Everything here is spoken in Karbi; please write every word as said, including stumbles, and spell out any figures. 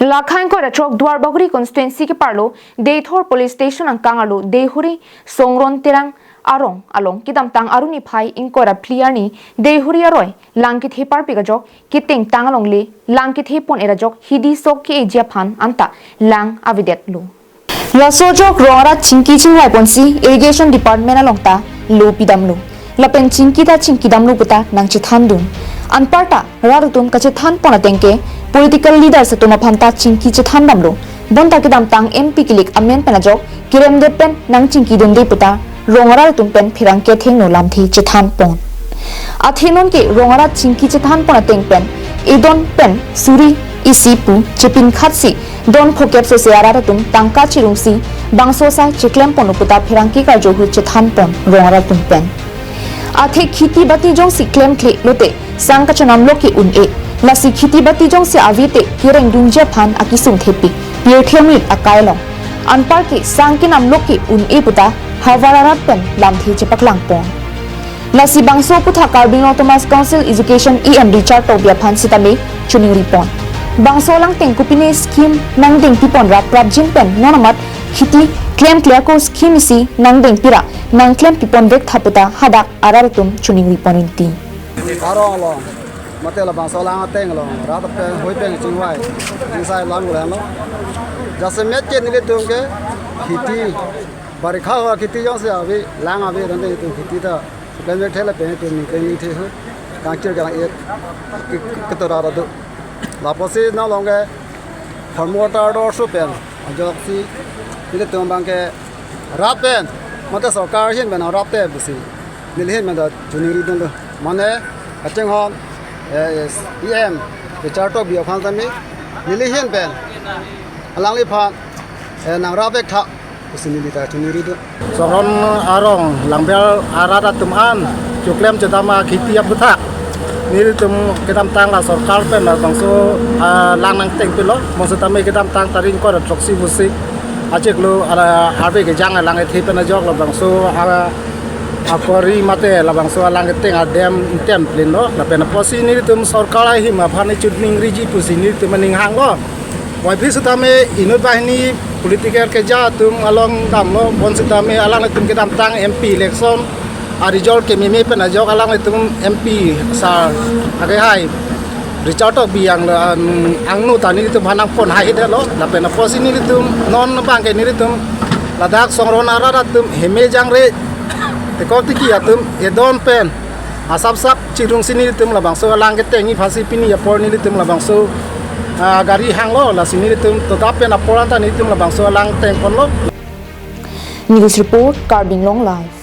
Lakha ingkoi ra throk Duarbagori constituency keparlo Deithor police station angkang arlo Deihori Songron Terang arong along kedamtang arni phai ingkoi ra phli arni Deihori aroi lang kethe parpik ajok ketengtang alongle lang kethe pon-et ajok hidi sok ke-eji aphan anta lang avedetlo. Laso ajok rong arat chingki chingvai ponsi irrigation department along ta lo pidamlo. Lapen chingki ta chingkidamlo puta nangchethandun. Anparta rat atum kachethan pon ateng ke political leaders atum aphan ta chingki chethan damlo. Bonta kedamtang M P kilik amen pen ajok keremdet pen nangchingkidunde puta rong arat atum pen pherangke thengno lamthe chethan pon. Athe non ke rong arat chingki chethan pon ateng pen edon pen suri isi pu chepinkhatsi don phokep sose arat atum tangka chirungsi bangso asai cheklem ponlo puta pherangke karjo ahut chethan pon rong arat atum pen. Athe kheti bati jongsi klemkle lote sang kachenamlo ke un-e. Lasi kheti bati jongsi ave te kerengdunji aphan akesung thepik pirthe amrit akai along. Anpar ke sang kenamlo ke un-e puta havar arat pen lamthe chepaklang pon. Lasi bangso aputhak Karbi Anglong Autonomous Council Education E M Richard Tokbi aphan sitame choningri pon. Bangso alangteng kopine scheme nangdengpi pon ra prapjin pen non amat kheti klemkle ako scheme isi nangdengpi ra nangklempi pon vek tha puta hadak arat atum choningri pon rinti. Arong along, mate labangso alang ateng along, rat pen, hoi pen chingvai, chingsai lang ulang lo. Jasemet ke nelitum ke kheti, barikha hua kheti jongsi ave, lang ave, tangte itum kheti ta, sukan vek thela pen itum ningkan ningthe hu, kangchir kang-et, ke, ke, ketora radu. Lapusi nang along ke, farm water do su pen, ajoksi, nelitum abang ke, rat pen, mate sorkar ahin pen, rat te pusi. Neli ahin pen ta choningri dunlo. Mane, kachinghon, eh, E M, Richard Tokbi aphan tame, neli ahin pen, alangliphan, eh, nangrap vek tha, pusi neli ta choningri dun. Songron arong langber arat atum an, choklem chodam akheti aputhak. Nelitum kedamtang la sorkar pen labangso, ah, lang nangtengpilo, bonsitame kedamtang tarik ingkoi ra throksi pusi. Achiklo ala arve kejang alang kethe pen ajok labangso, ah, akwari mate labangso alang keteng adem intem plin lo, lapen apotsi nelitum sorkar ahim aphan ichut ningriji pusi nelitum aning hanglo. Wai phi sitame inut banghini political keja atum along damlo, bonsitame alanglitum kedamtang M P election a-result kememe pen ajok alanglitum M P sar akehai Richard Tokbi ang, um, angno ta nelitum aphan nangpon hai det lo, lapen apotsi nelitum non abang ke nelitum ladak Songron arat atum heme jangre tekok tiki atum edon pen asapsap chirungsi nelitum labangso alang ketengji aphansi pini apor nelitum labangso, ah, gari hanglo, lasi nelitum todap pen apor anta nelitum labangso alang tengponlo. News report, Karbi Anglong Live.